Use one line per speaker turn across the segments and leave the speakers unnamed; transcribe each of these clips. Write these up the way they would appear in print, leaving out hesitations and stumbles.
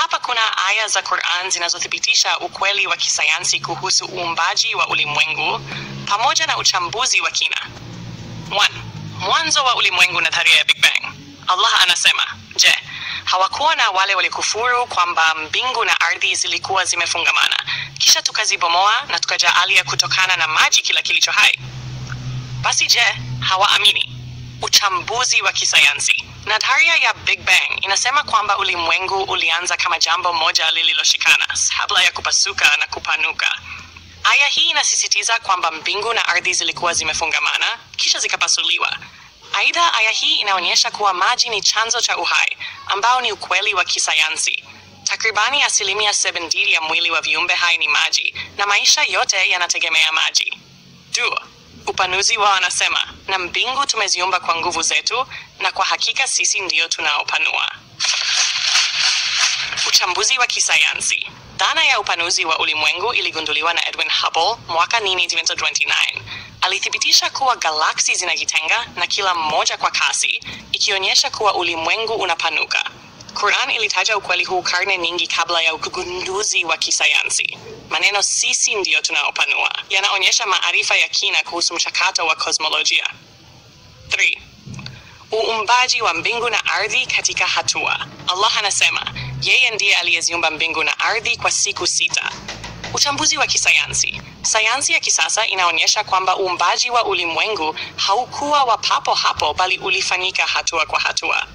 Hapa kuna aya za Qur'an zinazothibitisha ukweli wa kisayansi kuhusu uumbaji wa ulimwengu pamoja na uchambuzi wa kina. 1. Mwanzo wa ulimwengu, nadharia ya Big Bang. Allah anasema, je, hawakuona wale walikufuru kwamba mbingu na ardhi zilikuwa zimefungamana, kisha tukazibomoa na tukajaalia kutokana na maji kila kilicho hai? Basi je, hawaamini? Uchambuzi wa kisayansi. Nadharia ya Big Bang inasema kwamba ulimwengu ulianza kama jambo moja lililoshikana kabla ya kupasuka na kupanuka. Aya hii inasisitiza kwamba mbingu na ardhi zilikuwa zimefungamana kisha zikapasuliwa. Aidha, aya hii inaonyesha kuwa maji ni chanzo cha uhai, ambao ni ukweli wa kisayansi. Takribani 70% ya mwili wa viumbe hai ni maji, na maisha yote yanategemea maji. 2. Upanuzi wa anasema, na mbingu tumeziumba kwa nguvu zetu, na kwa hakika sisi ndio tunaopanua. Uchambuzi wa kisayansi. Dhana ya upanuzi wa ulimwengu iligunduliwa na Edwin Hubble mwaka 1929. Alithibitisha kuwa galaksi zinajitenga na kila mmoja kwa kasi, ikionyesha kuwa ulimwengu unapanuka. Quran ilitaja ukweli huu karne nyingi kabla ya ugunduzi wa kisayansi. Maneno sisi ndio tunaopanua yanaonyesha maarifa ya kina kuhusu mchakato wa kosmolojia. 3. Uumbaji wa mbingu na ardhi katika hatua. Allah anasema, yeye ndiye aliyeziumba mbingu na ardhi kwa siku 6. Uchambuzi wa kisayansi. Sayansi ya kisasa inaonyesha kwamba uumbaji wa ulimwengu haukuwa wa papo hapo, bali ulifanyika hatua kwa hatua.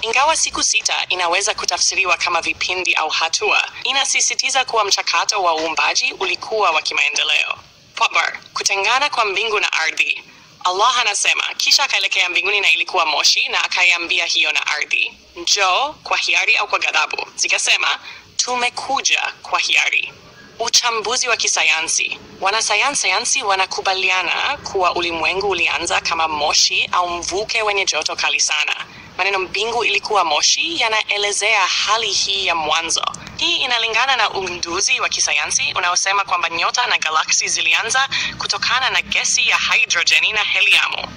Ingawa siku 6 inaweza kutafsiriwa kama vipindi au hatua, inasisitiza kuwa mchakato wa uumbaji ulikuwa wa kimaendeleo. 4. Kutengana kwa mbingu na ardhi. Allah anasema, kisha akaelekea mbinguni na ilikuwa moshi, na akaiambia hiyo na ardhi, njoo kwa hiari au kwa ghadhabu. Zikasema, tumekuja kwa hiari. Uchambuzi wa kisayansi. Wanasayansi wanakubaliana kuwa ulimwengu ulianza kama moshi au mvuke wenye joto kali sana. Maneno mbingu ilikuwa moshi yanaelezea hali hii ya mwanzo. Hii inalingana na ugunduzi wa kisayansi unaosema kwamba nyota na galaksi zilianza kutokana na gesi ya hidrojeni na heliamu.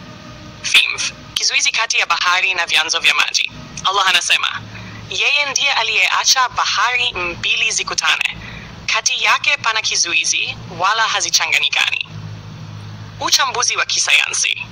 5. Kizuizi kati ya bahari na vyanzo vya maji. Allah anasema, yeye ndiye aliyeacha bahari mbili zikutane. Kati yake pana kizuizi, wala hazichanganyikani. Uchambuzi wa kisayansi.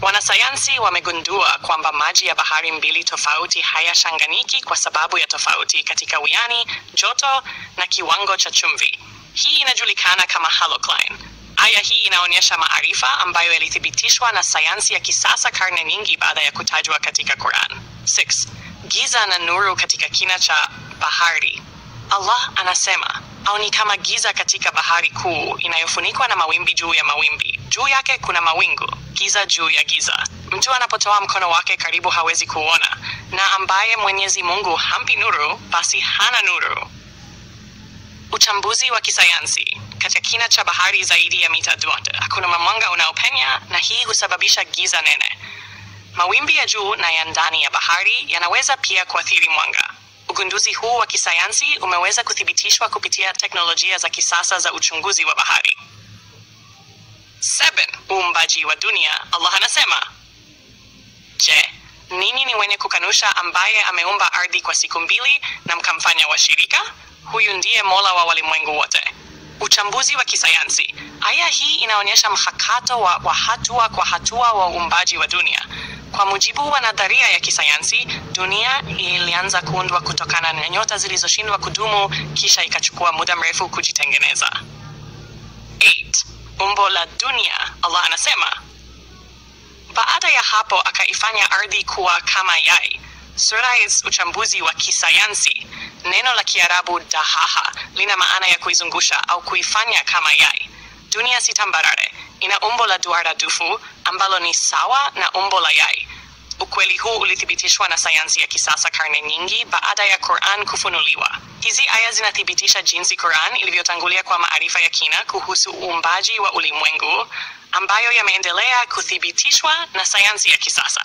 Wanasayansi wamegundua kwamba maji ya bahari mbili tofauti hayachanganyiki kwa sababu ya tofauti katika wiani, joto na kiwango cha chumvi. Hii inajulikana kama halocline. Aya hii inaonyesha maarifa ambayo yalithibitishwa na sayansi ya kisasa karne nyingi baada ya kutajwa katika Quran. 6. Giza na nuru katika kina cha bahari. Allah anasema, au ni kama giza katika bahari kuu inayofunikwa na mawimbi juu ya mawimbi. Juu yake kuna mawingu, giza juu ya giza. Mtu anapotoa mkono wake karibu hawezi kuona, na ambaye Mwenyezi Mungu hampi nuru, basi hana nuru. Uchambuzi wa kisayansi. Katika kina cha bahari zaidi ya mita 200, hakuna mwanga unaopenya, na hii husababisha giza nene. Mawimbi ya juu na ya ndani ya bahari yanaweza pia kuathiri mwanga. Ugunduzi huu wa kisayansi umeweza kuthibitishwa kupitia teknolojia za kisasa za uchunguzi wa bahari. 7. Uumbaji wa dunia. Allah anasema, je, ninyi ni wenye kukanusha ambaye ameumba ardhi kwa siku 2 na mkamfanya washirika? Huyu ndiye Mola wa walimwengu wote. Uchambuzi wa kisayansi. Aya hii inaonyesha mchakato wa hatua kwa hatua wa uumbaji wa dunia. Kwa mujibu wa nadharia ya kisayansi, dunia ilianza kuundwa kutokana na nyota zilizoshindwa kudumu, kisha ikachukua muda mrefu kujitengeneza. 8. Umbo la dunia. Allah anasema, baada ya hapo akaifanya ardhi kuwa kama yai. Sura is uchambuzi wa kisayansi. Neno la Kiarabu dahaha lina maana ya kuizungusha au kuifanya kama yai. Dunia si tambarare, ina umbo la duara dufu ambalo ni sawa na umbo la yai. Ukweli huu ulithibitishwa na sayansi ya kisasa karne nyingi baada ya Quran kufunuliwa. Hizi aya zinathibitisha jinsi Quran ilivyotangulia kwa maarifa ya kina kuhusu uumbaji wa ulimwengu, ambayo yameendelea kuthibitishwa na sayansi ya kisasa.